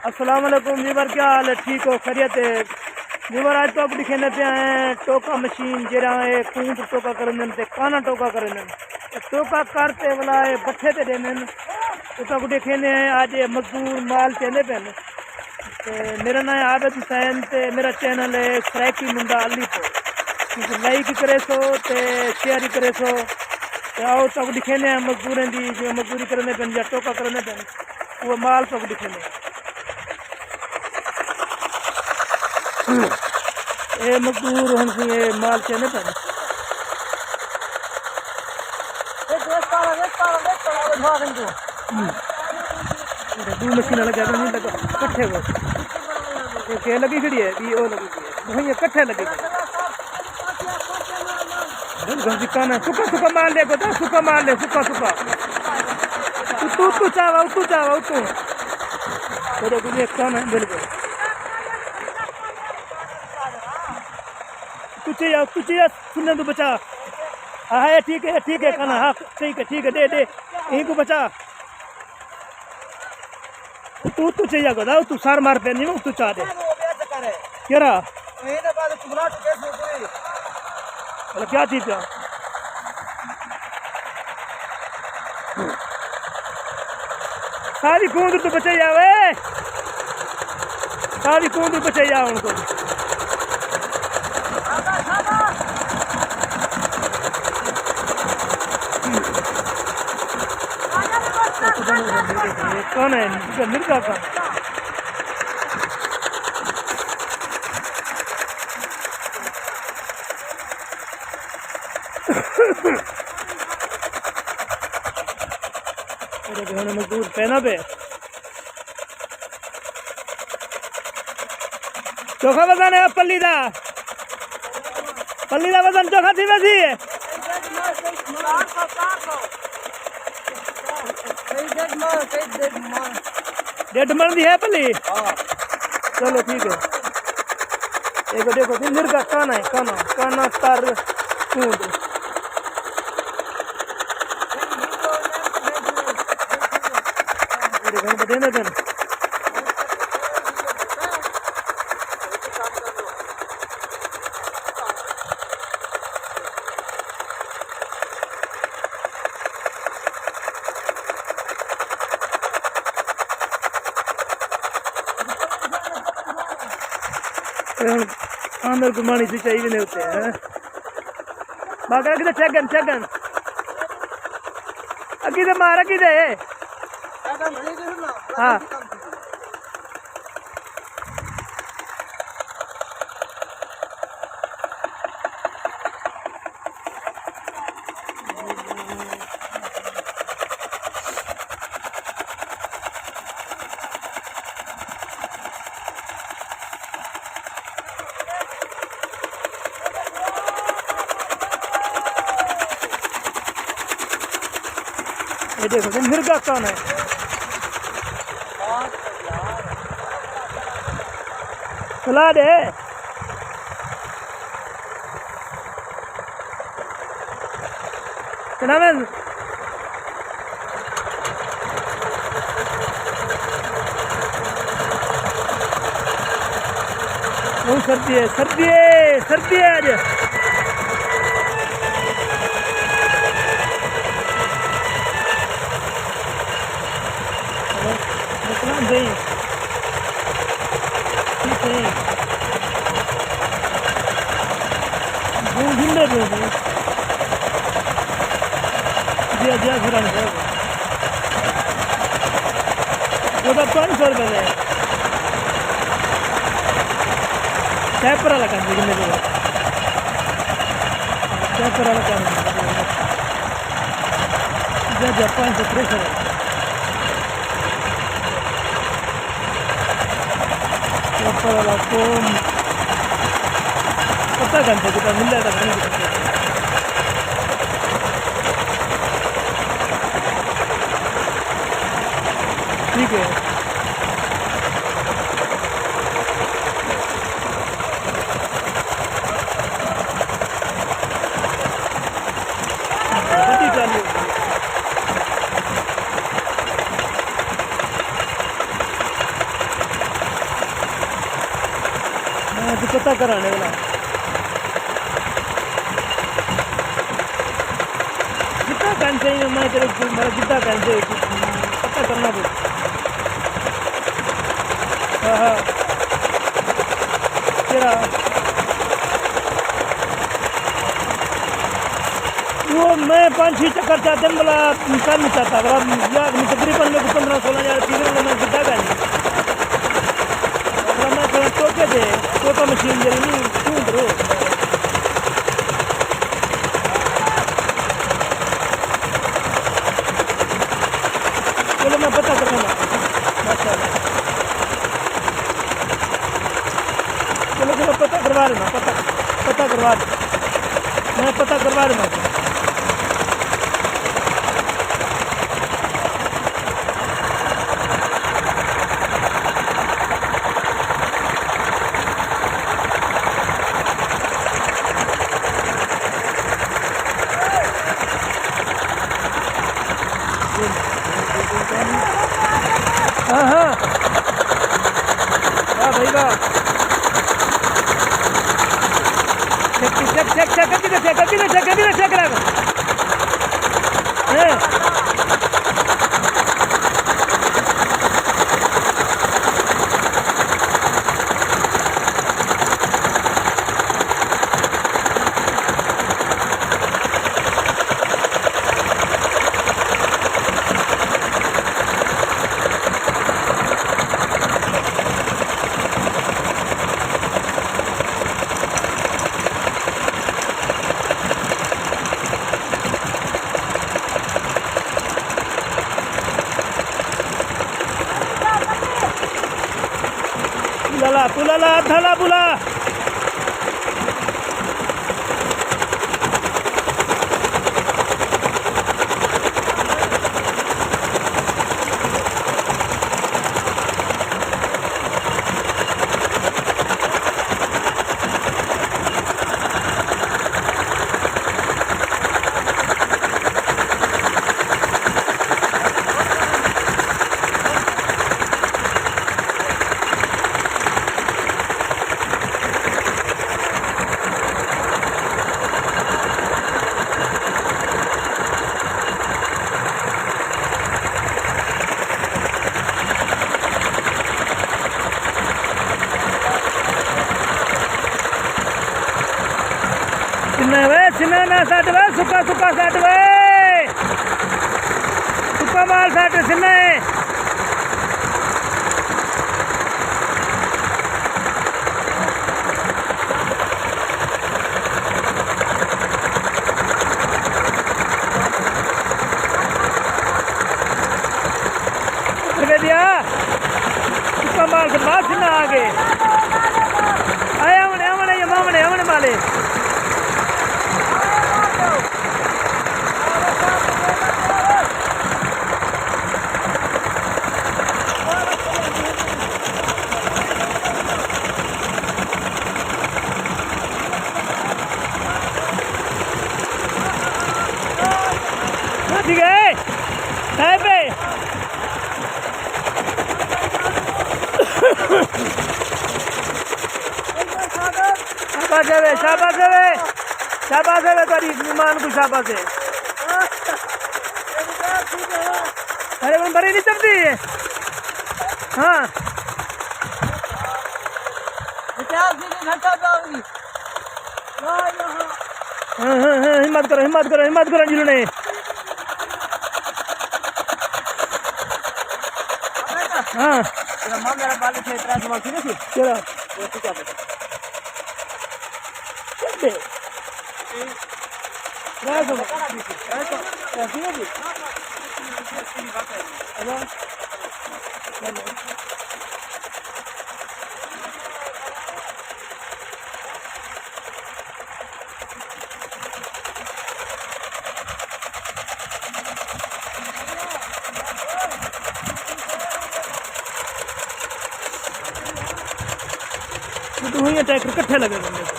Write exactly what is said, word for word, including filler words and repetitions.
السلام علیکم ویور، کیا حال ہے؟ ٹھیک ہو؟ خیریت ہے؟ ویور، اڄ تہاکوں ݙکھیندے پئے ہیں ٹوکا مشین، جیڑھا ہے کوند ٹوکا کریندن تے کانا ٹوکا کریندن۔ تے ٹوکا کر تے ولا اے بٹھے تے ݙیندن۔ تے تہاکوں ݙکھیندے ہیں اڄ اے مزدور مال چیندے پئن۔ تے میرا ناں ہے عابد حسین تے میرا چینل ہے سرائیکی منڈا علی پور۔ لائک کریسو تے شیئر کریسو۔ تے آؤ تہاکوں ݙکھیندے ہیں مزدوریں دی، جیویں مزدوری کریندے پئن یا ٹوکا کریندے پئن۔ اوہ مال تہاکوں ݙکھیندے ہیں۔ اے مزدور ہن سی، اے مال چیندے پئن۔ ݙو مشیناں لڳیاں پئن، لڳا کٹھے ہو۔ اے کہ لڳی کھڑی ہے، ٻی او لڳی کھڑی ہے۔ ݙوہیں کٹھے لڳی کھڑی ہے۔ گندی کانا، سکا سکا مال لے، گودا سکا مال لے، سکا سکا۔ اتو، اتو چاوا، اتو چاوا، اتو۔ تیرے کو یہ کانا ہے، بالکل۔ اتو چاہیے، اتو چاہیے، سننے تو بچا۔ ہاں، ہاں، یہ ٹھیک ہے، یہ ٹھیک ہے، کانا، ہاں، ٹھیک ہے، ٹھیک ہے، دے، دے۔ یہیں کو بچا۔ اتو، اتو چاہیے، گودا، اتو سار مار پہ نہیں، اتو چاہ دے۔ کیڑھا؟ مطلب کیا چیز ہے؟ ساری گوند تو بچائی آوے۔ ساری گوند تو بچائی آ ہن کو۔ کون ہے؟ مرغا کون؟ میرے گھر مزدور پہنا پہ۔ چوکھا وزن ہے پلی دا۔ پلی دا وزن چوکھا تھی ویسی ہے۔ ݙیڈھ من دی ہے پلی؟ ہاں۔ چلو ٹھیک ہے۔ ایک دیکھو جی، مرغا کانا ہے، کانا، کانا تر کوند۔ میرے گھر بدے نہ دن۔ تے ہݨ آندر گھماݨی سی چاہیے نے اتے، ہیں؟ باقی اڳے تے چیک کن، چیک کن۔ اڳے تے مار، اڳے تے۔ ہاں۔ اے ݙیکھو تے مرغا کون ہے۔ سلا ݙے۔ سلام۔ بہت سردی ہے، سردی ہے، سردی ہے اڄ۔ نکلاں دے۔ ٹھیک ہے۔ گوں گھندے پئے ہو۔ جیا، جیا، گھرݨ ہے۔ وہ تو پانچ سو روپے لے۔ ٹیپر والا کم، لیکن میرے کو۔ ٹیپر والا کم۔ جیا، جیا، پانچ سو تریسٹھ۔ اوپر والا کون؟ پتہ گھنٹے کتنا مل جاتا ہے۔ ٹھیک ہے۔ گڈی چالو۔ میں تو پتہ کرانے والا۔ جتنا ٹائم چاہیے میں تیرے کو، میرا جتنا ٹائم چاہیے، پتہ کرنا پڑے۔ ہاں، ہاں۔ تیرا وہ میں پانچ چھ چکر چاہتے ہیں، بلا کر نہیں چاہتا، بلا یار، میں تقریباً میرے کو پندرہ سولہ ہزار پینے والے میں گدا گیا نہیں۔ بلا میں تھوڑا ٹوکے دے، ٹوکا مشین جڑی نہیں، کیوں کرو؟ چلو میں پتہ کروں گا۔ ماشاءاللہ۔ چلو، چلو، پتہ کروا لینا، پتہ، پتہ کروا لینا۔ میں پتہ کروا لینا۔ ہاں، ہاں۔ واہ بھائی واہ۔ چیک، چیک، چیک، چیک، کر کے دیکھ، کر کے دیکھ، کر کے دیکھ، کر۔ ہیں۔ لالا، تو لالا، دھلا بلا۔ سنہ وے، سنہ نہ سٹ وے، سکا سکا سٹ وے۔ سکا مال سٹ سنہ۔ اتر کے دیا۔ کمال سے بس نہ آ گئے۔ اے آوݨے، آوݨے، یہ مامنے، آوݨے مالے۔ ٹھیک ہے، ہے پہ۔ شاباش ہے، شاباش ہے، شاباش ہے، تیری ایمان کو شاباش ہے۔ ارے، وہ بڑی نہیں چلتی ہے۔ ہاں۔ ہاں، ہاں، ہاں، ہمت کرو، ہمت کرو، ہمت کرو، جلنے۔ ہاں۔ چلو۔ ݙوہیں ٹریکٹر کٹھے لڳے ہوندے۔